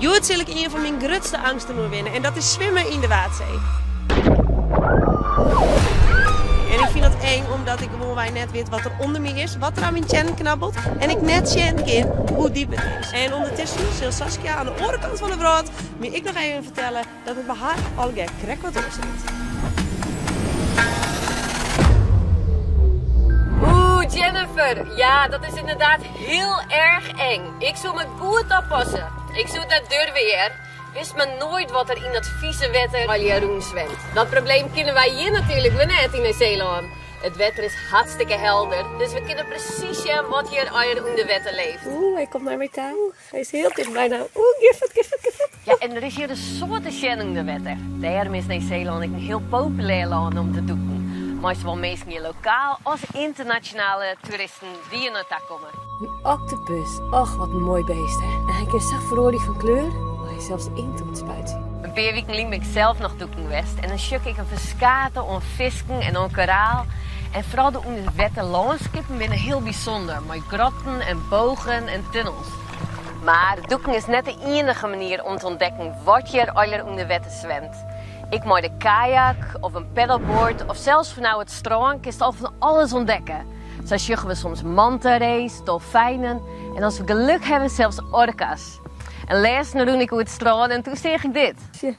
Hjoed sil ik ien fan myn grutste eangsten oerwinne en dat is swimme yn de Waadsee. En ik fyn dat eng omdat ik gewoanwei net wit wat der ûnder my is, wat der oan myn teannen knabbelt en ik net sjen kin hoe diep it is. En ûndertusken sil Saskia oan de oare kant fan de wrâld my ek noch even fertelle dat it by har allegear krekt wat oars sit. Oeh, Jennifer, ja, dat is inderdaad heel erg eng. Ik soe my goed oppasse. Ik soe it net durve hear. Witst mar noait wat der yn dat fize wetter allegear rûnswimt. Dat probleem kenne wy hjir natuerlik wer net yn Nij-Seelân. It wetter is hartstikke helder, dus we kinne presys sjen wat hjir allegear ûnder wetter leeft. Oeh, hy komt nei my ta. Hy is hiel ticht by no. Oeh, gean fuort, gean fuort, gean fuort. Ja, en der is hjir in soad te sjen ûnder wetter. Dêrom is Nij-Seelân ek in hiel populêr lân om te dûken. Mei sawol minsken hjir lokaal as ynternasjonale toeristen dy't hjir nei ta komme. In oktopus, och wat in moai beest hè. En hy kin sa feroarje fan kleur, oh hy is sels inkt oan it spuitsjen. In pear wiken lyn bin ik sels noch dûken west en dan sjoch ik in ferskate oan fisken en oan koraal. En foaral de ûnderwetterlânskippen binne hiel bysûnder mei grotten en bogen en tunnels. Mar dûken is net de iennige manier om te ûntdekken wat hjir allegear ûnder wetter swimt. Ek mei de kajak of in paddleboard of sels fanôf it strân kinst al fan alles ûntdekke. Sa sjogge we soms mantarays, dolfijnen en as we geluk hawwe sels orka's. En lêsten rûn ik oer it strân en toen seach ik dit. Sjoch,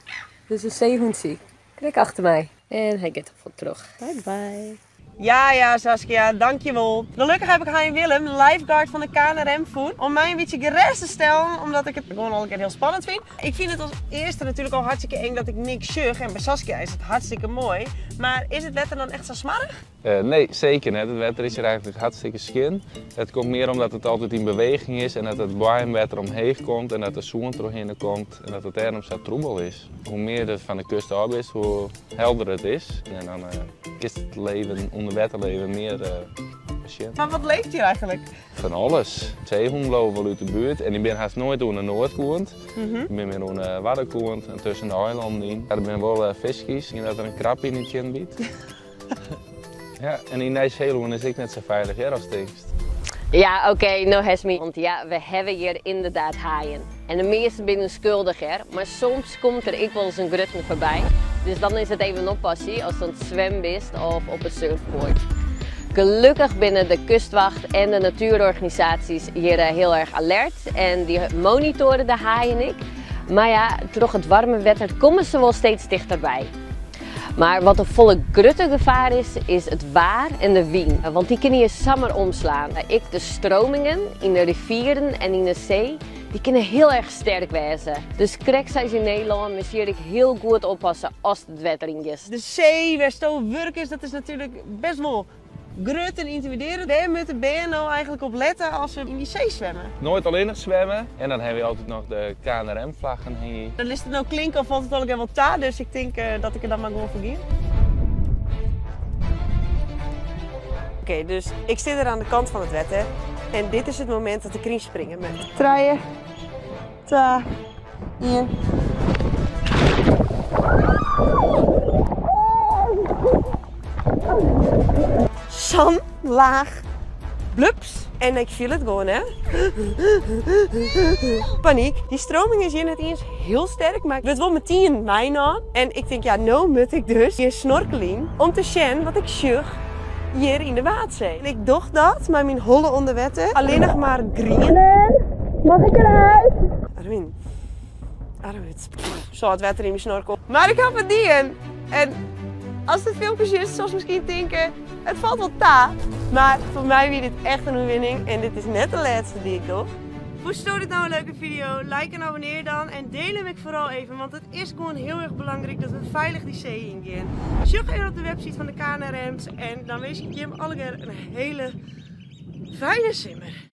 dit is in seehûntsje. Krekt achter my. En hy giet derfoar troch. Bye bye. Ja, ja, Saskia, dankjewol. Gelokkich heb ik Hein Willem, lifeguard fan de KNRM, fûn om my in bytsje gerêst te stellen, omdat ik it gewoan al in kear hiel spannend fyn. Ik fyn it as earste natuerlik al hartstikke eng dat ik niks sjoch en by Saskia is it hartstikke moai. Mar is it wetter dan echt sa smoarch? Nee, seker net. It wetter is hjir eigentlik hartstikke skjin. It komt mear omdat it altyd yn beweging is en dat it boaiemwetter omheech komt en dat de sân trochhinne komt en dat it dêrom sa troebel is. Hoe mear it fan de kust ôf bist, hoe helder it is. En dan kinst it leven, ûnderwetterleven mear besjen. Mar wat leeft hjir eigentlik? Fan alles. Seehûnen bliuwe wol út de buert en dy binne hast noait oan de noardkant. Dy binne mear oan de waddenkant en tusken de eilannen yn. Der binne wol fiskjes, ien dat der in krab yn 'e tean byt. Ja, en yn Nij-Seelân is ek net sa feilich hear as tinkst. Ja, oké, no hast my. Want ja, we hawwe hjir ynderdaad haaien. En de measten binne ûnskuldich hear, mar soms komt der ek wolris in grutten foarby. Dus dan is it even oppassen ast oan it swimmen bist of op it surfboard. Gelokkich binne de kustwacht en de natuerorganisaasjes hjir hiel erch alert en dy monitoare de haaien ek. Mar ja, troch it waarme wetter komme se wol steeds tichterby. Mar wat in folle grutter gefaar is, is it waar en de wyn. Want dy kinne hjir samar omslaan. Ek de stromingen yn de rivieren en yn de see, dy kinne hiel erch sterk wêze. Dus krekt sa as yn Nederlân moatst hjir ek hiel goed oppasse ast it wetter yn giest. De see wêr'tsto wurkest, dat is natuerlik best wol Grut en yntimidearjend. Wêr moatte bern no eigentlik op lette as se yn dy see swimme? Noait allinnich swimme. En dan hawwe wy altyd noch de KNRM-flaggen hingje. Dan litst it no klinke of falt it allegear wol ta, dus ik tink dat ik der dan mar gewoan foar gean. Oké, dus ik sit der oan de kant fan it wetter en dit is it momint dat ik deryn springe moat. Trije, twa, ien. Sa'n laach blups en ik fiel it gewoan, hè. Panyk. Dy stroming is hjir net iens hiel sterk, mar ik wurd wol metien meinaam. En ik tink, ja, no moat ik dus hjir snorkeljen om te sjen wat ik sjoch hjir yn de Waadsee. En ik doch dat mei myn holle ûnder wetter, allinnich mar grien. Mag ik eruit? Armin, Armin, sâlt wetter yn myn snorkel. Mar ik haw it dien! En ast it filmke sjochst, silst miskien tinke, it falt wol ta. Mar foar my wie dit echt in oerwinning en dit is net de lêste dy't ik doch. Fûnsto dit no in leuke video? Like en abonnear dan en diel him ek foaral even, want it is gewoan hiel erch belangryk dat we feilich dy see yn gean. Sjoch even op de website fan de KNRM en dan winskje ik jim allegear in hiele fijne simmer.